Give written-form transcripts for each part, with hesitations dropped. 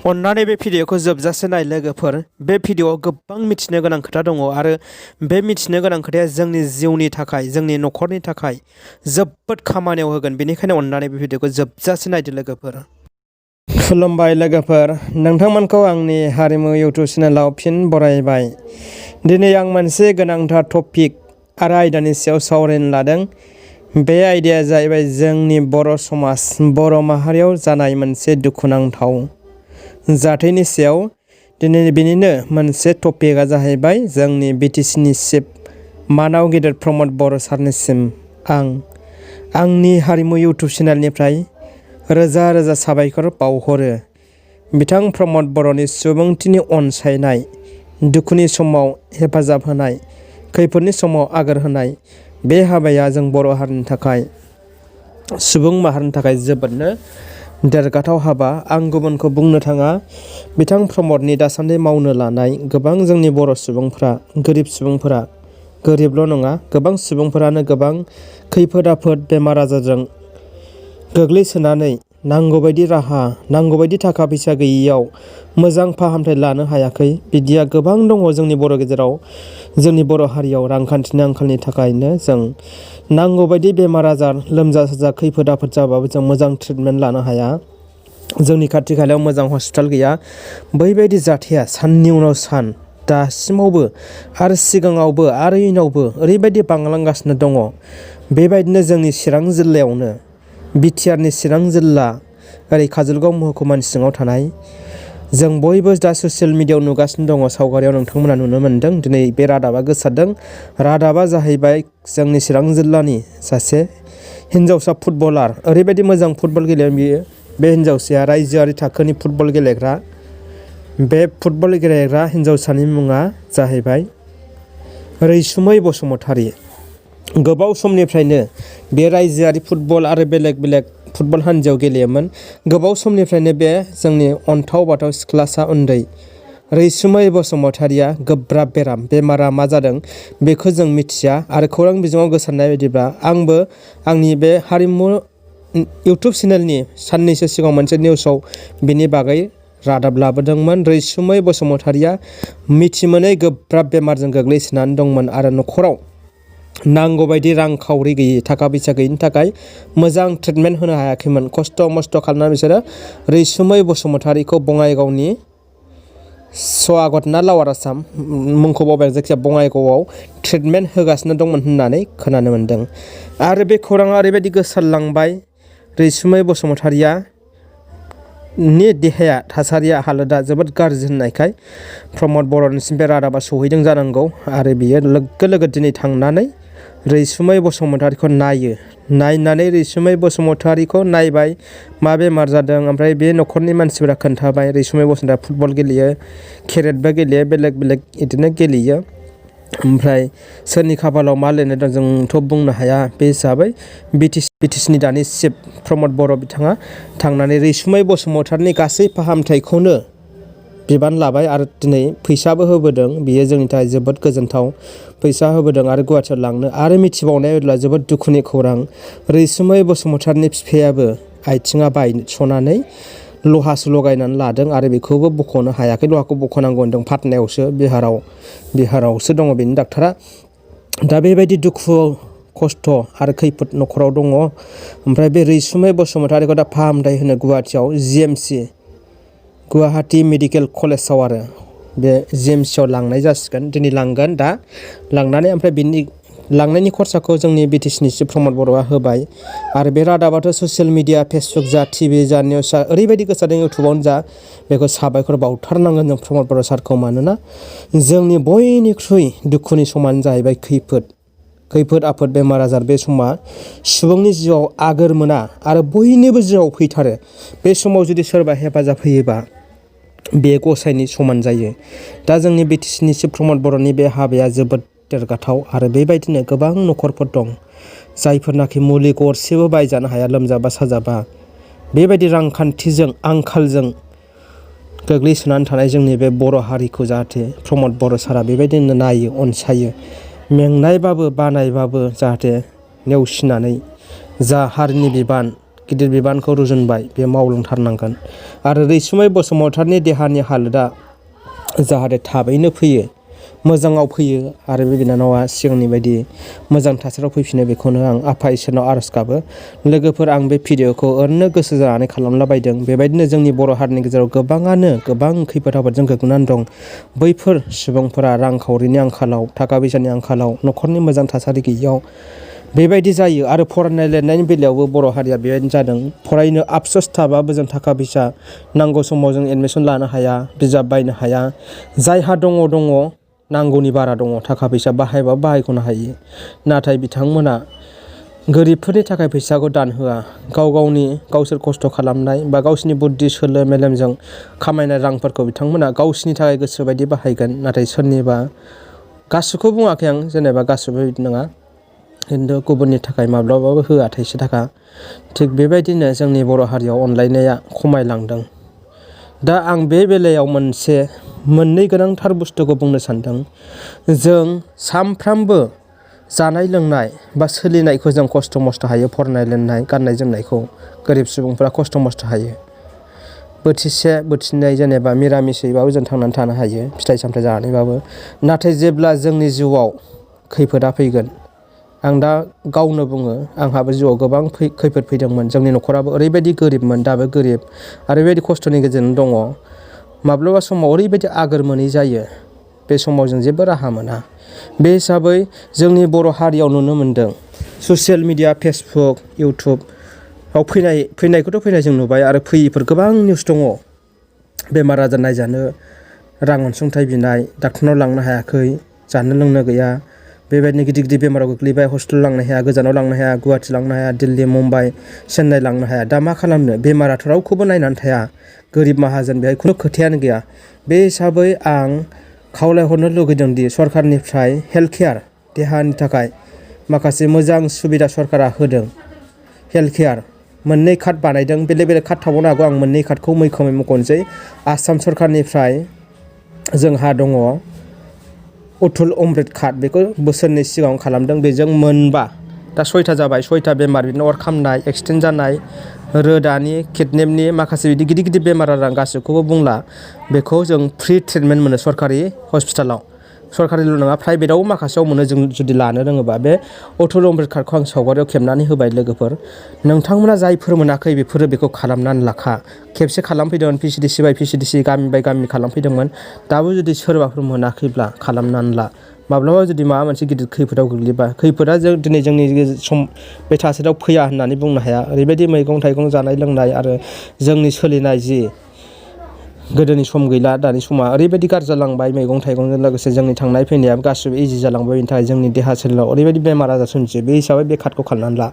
अन्नानै बे भिडिअखौ जोबजासे नाय लोगोफोर। बे भिडिअआव गोबां मिथिनो गोनां खोथा दङ आरो बे मिथिनो गोनां खोथाया जोंनि जिउनि थाखाय, जोंनि न'खरनि थाखाय जोबोद खामानियाव होगोन। बेनिखायनो अन्नानै बे भिडिअखौ जोबजासे नायदो लोगोफोर। खुलुमबाय लोगोफोर, नोंथांमोनखौ आंनि हारिमु इउटुब चेनेलाव फिन बरायबाय। दिनै आं मोनसे गोनांथार टपिक आरो आयदानि सायाव सावरायनो लादों। बे आयदाया जाहैबाय जोंनि बर' समाज, बर' माहारियाव जानाय मोनसे दुखुनांथाव जाथायनि सायाव। दिनै बेनिनो मोनसे टपिकआ जाहैबाय जोंनि बिटिसिनि चिफ मानाव गेदेर प्रमद बर' सारनिसिम आंनि हारिमु इउटुब चेनेलनिफ्राय रोजा रोजा साबायखर बावहरो। बिथां प्रमद बर'नि सुबुंथिनि अनसायनाय, दुखुनि समाव हेफाजाब होनाय, खैफोदनि समाव आगोर होनाय, बे हाबाया जों बर' हारिनि थाखाय, सुबुं माहारिनि थाखाय जोबोदनो देरगाथाव हाबा। आं गुबुनखौ बुंनो थाङा। बिथां प्रमदनि दासान्दि मावनो लानाय गोबां जोंनि बर' सुबुंफ्रा, गोरिब सुबुंफोरा, गोरिबल' नङा, गोबां सुबुंफोरानो गोबां खैफोद आफोद बेमार आजारजों गोग्लैसोनानै नांगौबायदि राहा, नांगौबायदि थाखा फैसा गैयियाव मोजां फाहामथाय लानो हायाखै। बिदिया गोबां दङ जोंनि बर' गेजेराव, जोंनि बर' हारियाव। रांखान्थिनि आंखालनि थाखायनो जों नांगौबायदि बेमार आजार, लोमजा साजा, खैफोद आफोद जाबाबो जों मोजां ट्रिटमेन्ट लानो हाया। जोंनि खाथि खालायाव मोजां हस्पिटाल गैया। बैबायदि जाथाया साननि उनाव सान दासिमावबो आरो सिगाङावबो आरो इयुनावबो ओरैबायदि बांलांगासिनो दङ। बेबायदिनो जोंनि चिरां जिल्लायावनो, बिटिआरनि चिरां जिल्ला, ओरै काजलगाव महकुमानि सिङाव थानाय, जों बयबो दा ससियेल मिडियायाव नुगासिनो दङ, सावगारियाव नोंथांमोना नुनो मोन्दों। दिनै बे रादाबा गोसारदों। रादाबा जाहैबाय जोंनि चिरां जिल्लानि सासे हिन्जावसा फुटबलार, ओरैबायदि मोजां फुटबल गेलेयो बियो। बे हिन्जावसाया रायजोआरि थाखोनि फुटबल गेलेग्रा। बे फुटबल गेलेग्रा हिन्जावसानि मुङा जाहैबाय रैसुमै बसुमतारी। गोबाव समनिफ्रायनो बे रायजोआरि फुटबल आरो बेलेग बेलेग फुटबल हानजायाव गेलेयोमोन। गोबाव समनिफ्रायनो बे जोंनि अन्थाव बाथाव सिख्लासा उन्दै रैसुमै बसुमतारीया गोब्राब बेराम, बेमारा मा जादों बेखौ जों मिथिया। आरो खौरां बिजोङाव गोसारनाय बायदिब्ला आंबो आंनि बे हारिमु इउटुब चेनेलनि साननैसो सिगाङाव मोनसे निउसाव बिनि बागै रादाब लाबोदोंमोन। रैसुमै बसुमतारीया मिथिमोनै गोब्राब बेमारजों गोग्लैसोनानै दंमोन आरो न'खराव नांगौबायदि रांखावरि गैयि, थाखा फैसा गैयिनि थाखाय मोजां ट्रिटमेन्ट होनो हायाखैमोन। खस्थ' मस्थ' खालामनानै बिसोरो रैसुमै बसुमतारीखौ बङाइगावनि स्वागत ना लावार आसाम, मुंखौ बावबाय, जायखिजाया बङाइगावआव ट्रिटमेन्ट होगासिनो दंमोन होननानै खोनानो मोन्दों। आरो बे खौराङा ओरैबायदि गोसारलांबाय, रैसुमै बसुमतारीया नि देहाया, थासारिया, हालोदा जोबोद गाज्रि होननायखाय प्रमद बर'निसिम बे रादाबा सहैदों जानांगौ। आरो बियो लोगो लोगो दिनै थांनानै रैसुमै बसुमतारीखौ नायो। नायनानै रैसुमै बसुमतारीखौ नायबाय, मा बेमार जादों। ओमफ्राय बे न'खरनि मानसिफोरा खोन्थाबाय, रैसुमै बसुमतारीया फुटबल गेलेयो, क्रिकेटबो गेलेयो, बेलेग बेलेग बिदिनो गेलेयो। ओमफ्राय सोरनि खाफालाव मा लिरनाय दं जोंथ' बुंनो हाया। बे हिसाबै बिटिसिनि दानि चिफ प्रमद बर' बिथाङा थांनानै रैसुमै बसुमतारीनि गासै फाहामथायखौनो बिबान लाबाय आरो दिनै फैसाबो होबोदों। बियो जोंनि थाखाय जोबोद गोजोनथाव। फैसा होबोदों आरो गुवाहाटियाव लांनो। आरो मिथिबावनाय बायदिब्ला जोबोद दुखुनि खौरां, रैसुमै बसुमतारीनि बिफायाबो आथिङा बायस'नानै लहासो लगायनानै लादों आरो बेखौबो बख'नो हायाखै। लहाखौ बख'नांगौ होनदों पाटनायावसो, बिहारावसो दङ बेनि डाक्टारा। दा बेबायदि दुखु खस्थ' आरो खैफोद न'खराव दङ। ओमफ्राय बे रैसुमै बसुमतारीखौ दा फाहामथाय होनो गुवाहाटियाव GMC, गुवाहाटि मेडिकेल कलेजाव, आरो बे GMCआव लांनाय जासिगोन। दिनै लांगोन, दा लांनानै ओमफ्राय बिनि लांनायनि खरसाखौ जोंनि बिटिसिनि चिफ प्रमद बर'आ होबाय। आरो बे रादाबाथ' ससियेल मिडिया, फेसबुक जा, टिभि जा, निउस जा ओरैबायदि गोसारदों, इउटुबावनो जा, बेखौ साबायखर बावथारनांगोन जों प्रमद बर' सारखौ। मानोना जोंनि बयनिख्रुइ दुखुनि समानो जाहैबाय खैफोद आफोद, बेमार आजार। बे समा सुबुंनि जिउआव आगोर मोना आरो बयनिबो जिउआव फैथारो। बे समाव जुदि सोरबा हेफाजाब होयोबा बे गसाइनि समान जायो। दा जोंनि बिटिसिनि चिफ प्रमद बर'नि बे हाबाया जोबोद देरगाथाव। आरो बेबायदिनो गोबां न'खरफोर दं जायफोरनाखि मुलि गरसेबो बायजानो हाया, लोमजाबा साजाबा। बेबायदि रांखान्थिजों आंखालजों गोग्लैसोनानै थानाय जोंनि बे बर' हारिखौ जाहाथे प्रमद बर' सारा बेबायदिनो नायो, अनसायो। मेंनायबाबो बानायबाबो जाहाथे नेवसिनानै जा हारिनि बिबान, गिदिर बिबानखौ रुजुनबाय बे मावलांथारनांगोन आरो रैसुमै बसुमतारिनि देहानि हालोदा जाहाथे थाबैनो फैयो, मोजाङाव फैयो आरो बे बिनानावा सिगांनि बायदि मोजां थासारियाव फैफिनो बेखौनो आं आफा इसोरनाव आरज गाबो। लोगोफोर, आं बे भिडिअखौ ओरैनो गोसो जानानै खालामलाबायदों। बेबायदिनो जोंनि बर' हारिनि गेजेराव गोबाङानो गोबां खैफोद आफोदजों गोग्लैनानै दं। बैफोर सुबुंफोरा रांखावरिनि आंखालाव, थाखा फैसानि आंखालाव, न'खरनि मोजां थासारि गैयियाव बेबायदि जायो आरो फरायनाय लिरनायनि बेलायावबो बर' हारिया बेबायदिनो जादों। फरायनो आफस'स थाबाबो जों थाखा फैसा नांगौ समाव जों एडमिसन लानो हाया, बिजाब बायनो हाया। जायहा दङ नांगौनि बारा दङ, थाखा फैसा बाहायबा बाहायख'नो हायो। नाथाय बिथांमोना गोरिबफोरनि थाखाय फैसाखौ दान होआ। गावसोर खस्थ' खालामनाय बा गावसिनि बुद्धि सोलो मेलेमजों खामायनाय रांफोरखौ बिथांमोना गावसिनि थाखाय गोसोबायदि बाहायगोन। नाथाय सोरनिबा, गासिखौ बुङाखै आं, जेनेबा गासिबो बिदि नङा, खिन्थु गुबुननि थाखाय माब्लाबाबो होआ थाइसे थाखा। थिग बेबायदिनो जोंनि बर' हारियाव अनलायनाया खमायलांदों। दा आं बे बेलायाव मोननै गोनांथार बुस्थुखौ बुंनो सानदों। जों सामफ्रामबो जानाय लोंनाय बा सोलिनायखौ जों खस्थ' मस्थ' हायो, फरायनाय लिरनाय गाननाय जोमनायखौ गोरिब सुबुंफ्रा खस्थ' मस्थ' हायो। बोथिसे बोथिनै जेनेबा मिरामिसैबाबो जों थांनानै थानो हायो, फिथाइ सामथाइ जानानैबाबो। नाथाय जेब्ला जोंनि जिउआव खैफोदा फैगोन, आं दा गावनो बुङो, आंहाबो जिउआव गोबां खैफोद फैदोंमोन। जोंनि न'खराबो ओरैबायदि गोरिबमोन, दाबो गोरिब आरो बेबायदि खस्थ'नि गेजेरजों दङ। माब्लाबा समाव ओरैबायदि आगोर मोनै जायो, बे समाव जों जेबो राहा मोना। बे हिसाबै जोंनि बर' हारियाव नुनो मोनदों, ससियेल मिडिया फेसबुक इउटुबाव फैनायखौथ' फैनाय जों नुबाय आरो फैयिफोर गोबां निउस दङ। बेमार आजार नायजानो रां अनसुंथाइ बिनाय, डाक्टरनाव लांनो हायाखै, जानो लोंनो गैया, बेबायदिनो गिदिर गिदिर बेमाराव गोग्लैबाय, हस्पिटाल लांनो हाया, गोजानाव लांनो हाया, गुवाहाटि लांनो हाया, दिल्ली मुम्बाइ चेन्नाइ लांनो हाया। दा मा खालामनो, बेमाराथ' रावखौबो नायनानै थाया, गोरिब माहाजोन बेहाय खुनु खोथायानो गैया। बे हिसाबै आं खावलायहरनो लुगैदों दि सरकारनिफ्राय हेल्थ केयार, देहानि थाखाय माखासे मोजां सुबिदा सरकारा होदों। हेल्थ केयार मोननै कार्ड बानायदों, बेलेग बेलेग कार्ड थाबावनो हागौ, आं मोननै कार्डखौ मैखोमै मख'नोसै। आसाम सरकारनिफ्राय जोंहा दङ अटल अमृत कार्ड, बेखौ बोसोरनै सिगाङाव खालामदों। बेजों मोनबा, दा 6टा जाबाय, 6टा बेमार, बिदिनो अर खामनाय, एक्सिडेन्ट जानाय, रोदानि, किडनेपनि माखासे बिदि गिदिर गिदिर बेमार आजार, गासैखौबो बुंला, बेखौ जों फ्रि ट्रिटमेन्ट मोनो सरकारि हस्पिटालाव। सरकारिल' नङा, प्राइभेटआव माखासेयाव मोनो जों जुदि लानो रोङोबा। बे अटल अमृत कार्डखौ आं सावगारियाव खेबनानै होबाय। लोगोफोर, नोंथांमोना जायफोर मोनाखै बेफोरो बेखौ खालामनानै लाखा। खेबसे खालामफैदोंमोन PCDC बाय PCDC, गामि बाय गामि खालामफैदोंमोन। दाबो जुदि सोरबाफोर मोनाखैब्ला खालामनानै ला। माब्लाबा जुदि माबा मोनसे गिदिर खैफोदाव गोग्लैबा, खैफोदा दिनै जोंनि बे थासारियाव फैया होननानै बुंनो हाया। ओरैबायदि मैगं थाइगं जानाय लोंनाय आरो जोंनि सोलिनाय जि गोदोनि सम गैला, दानि समा ओरैबायदि गाज्रि जालांबाय। मैगं थाइगंजों लोगोसे जोंनि थांनाय फैनायाबो गासिबो इजि जालांबाय। बेनि थाखाय जोंनि देहा सोलेराव ओरैबायदि बेमार आजार सोमजियो। बे हिसाबै बे कार्डखौ खालामनानै ला।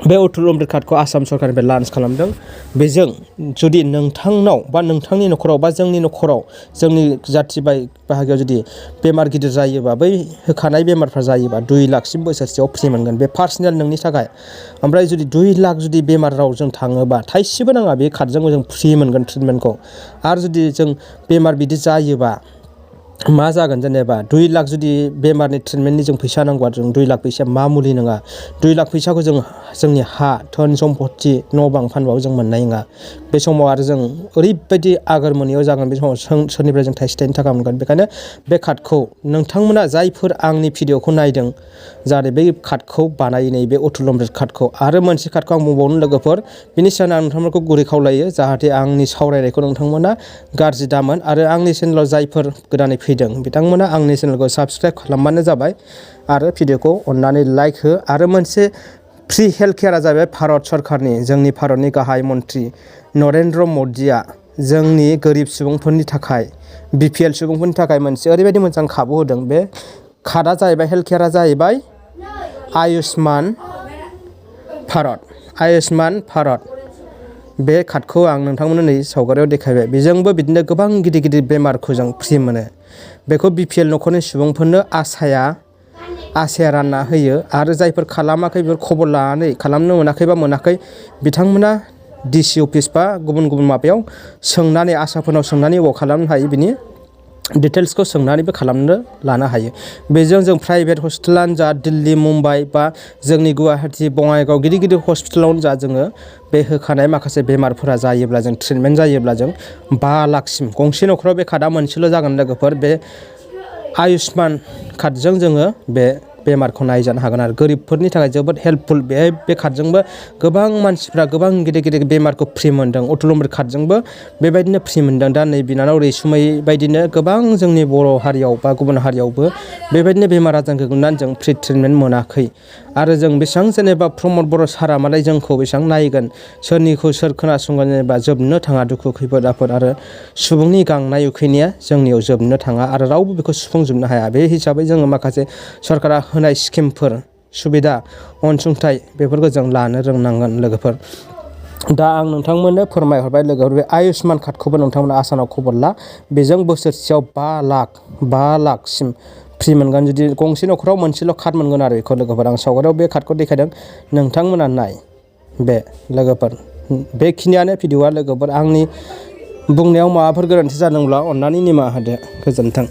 बे अटल अमृत कार्डखौ आसाम सरकारनिफ्राय लन्च खालामदों। बेजों जुदि नोंथांनाव बा नोंथांनि न'खराव बा जोंनि न'खराव, जोंनि जाथि बाहागियाव जुदि बेमार गिदिर जायोबा, बै होखानाय बेमारफ्रा जायोबा 2 लाखसिम बोसोरसेयाव फ्रि मोनगोन। बे पार्सनेल नोंनि थाखाय। ओमफ्राय जुदि 2 लाख जुदि बेमाराव जों थाङोबा, थाइसेबो नाङा, बे कार्डजों जों फ्रि मोनगोन ट्रिटमेन्टखौ। आरो जुदि जों बेमार बिदि जायोबा मा जागोन, जेनेबा 2 लाख जुदि बेमारनि ट्रिटमेन्टनि जों फैसा नांगौबा, जों 2 लाख फैसाया मा मुलि नङा। 2 लाख फैसाखौ जों जोंनि हा धोन सम्पति न' बां फानबाबो जों मोननाय नङा। बे समाव आरो जों ओरैबायदि आगोर मोनैयाव जागोन। बे समाव सोरनिफ्राय जों थाइसे थाइनै थाखा मोनगोन। बेखायनो बे कार्डखौ नोंथांमोना जायफोर आंनि भिडिअखौ नायदों, जाहाथे बै कार्डखौ बानायो, नै बे अटल अमृत कार्डखौ। आरो मोनसे कार्डखौ आं बुंबावनो लोगोफोर, बिनि सायाव आं नोंथांमोनखौ गुरै खावलायो, जाहाथे आंनि सावरायनायखौ नोंथांमोना गाज्रि दामोन। आरो आंनि चेनेलाव जायफोर गोदानै फैदों, बिथांमोना आंनि चेनेलखौ साबस्क्राइब खालामबानो जाबाय आरो भिडिअखौ अननानै लाइक हो। आरो मोनसे फ्रि हेल्थ केयारा जाबाय भारत सरकारनि, जोंनि भारतनि गाहाय मन्त्रि नरेन्द्र मदिया जोंनि गोरिब सुबुंफोरनि थाखाय, BPL सुबुंफोरनि थाखाय मोनसे ओरैबायदि मोजां खाबु होदों। बे कार्डआ जाहैबाय, हेल्थ केयारा जाहैबाय आयुष्मान भारत। बे कार्डखौ आं नोंथांमोननो नै सावगारियाव देखायबाय। बेजोंबो बिदिनो गोबां गिदिर गिदिर बेमारखौ जों फ्रि मोनो। बेखौ BPL न'खरनि सुबुंफोरनो आसाया रानना होयो। आरो जायफोर खालामाखै, बेफोर खबर लानानै, खालामनो मोनाखै बिथांमोना DC अफिस बा गुबुन गुबुन माबायाव सोंनानै, आसाफोरनाव सोंनानै अबाव खालामनो हायो बिनि डिटेल्सखौ सोंनानैबो खालामनो लानो हायो। बेजों जों प्राइभेट हस्पिटालानो जा दिल्ली मुम्बाइ बा जोंनि गुवाहाटि बङाइगाव गिदिर गिदिर हस्पिटालावनो जा जोङो बे होखानाय माखासे बेमारफोरा जायोब्ला जों ट्रिटमेन्ट जायोब्ला जों 5 लाखसिम गंसे न'खराव बे कार्डआ मोनसेल' जागोन लोगोफोर। बे आयुष्मान कार्डजों जोङो बे बेमारखौ नायजानो हागोन आरो गोरिबफोरनि थाखाय जोबोद हेल्पफुल। बे कार्डजोंबो गोबां मानसिफ्रा गोबां गिदिर गिदिर बेमारखौ फ्रि मोन्दों। अटल अमृत कार्डजोंबो बेबायदिनो फ्रि मोन्दों। दा नै बिनानाव रैसुमै बायदिनो गोबां जोंनि बर' हारियाव बा गुबुन हारियावबो बेबायदिनो बेमार आजार गोग्लैनानै जों फ्रि ट्रिटमेन्ट मोनाखै। आरो जों बेसेबां जेनेबा प्रमद बर' सारा मालाय जोंखौ बेसेबां नायगोन, सोरनिखौ सोर खोनासंगोन, जेनेबा जोबनो थाङा दुखु खैफोद आफोद आरो सुबुंनि गांनाय उखैनाया जोंनियाव जोबनो थाङा आरो रावबो बेखौ सुफुंजोबनो हाया। बे हिसाबै जोङो माखासे सरकारा होनाय स्किमफोर, सुबिदा, अनसुंथाइ बेफोरखौ जों लानो रोंनांगोन लोगोफोर। दा आं नोंथांमोननो फोरमायहरबाय लोगोफोर, बे आयुष्मान कार्डखौबो नोंथांमोना आसामाव खबर ला। बेजों बोसोरसेयाव 5 लाखसिम फ्रि मोनगोन। जुदि गंसे न'खराव मोनसेल' कार्ड मोनगोन आरो बेखौ लोगोफोर। आं सावगारियाव बे कार्डखौ देखायदों, नोंथांमोना नाय बे लोगोफोर। बेखिनियानो भिडिअ'आ लोगोफोर। आंनि बुंनायाव माबाफोर गोरोन्थि जादोंब्ला अननानै निमाहा होदो। गोजोन्थों।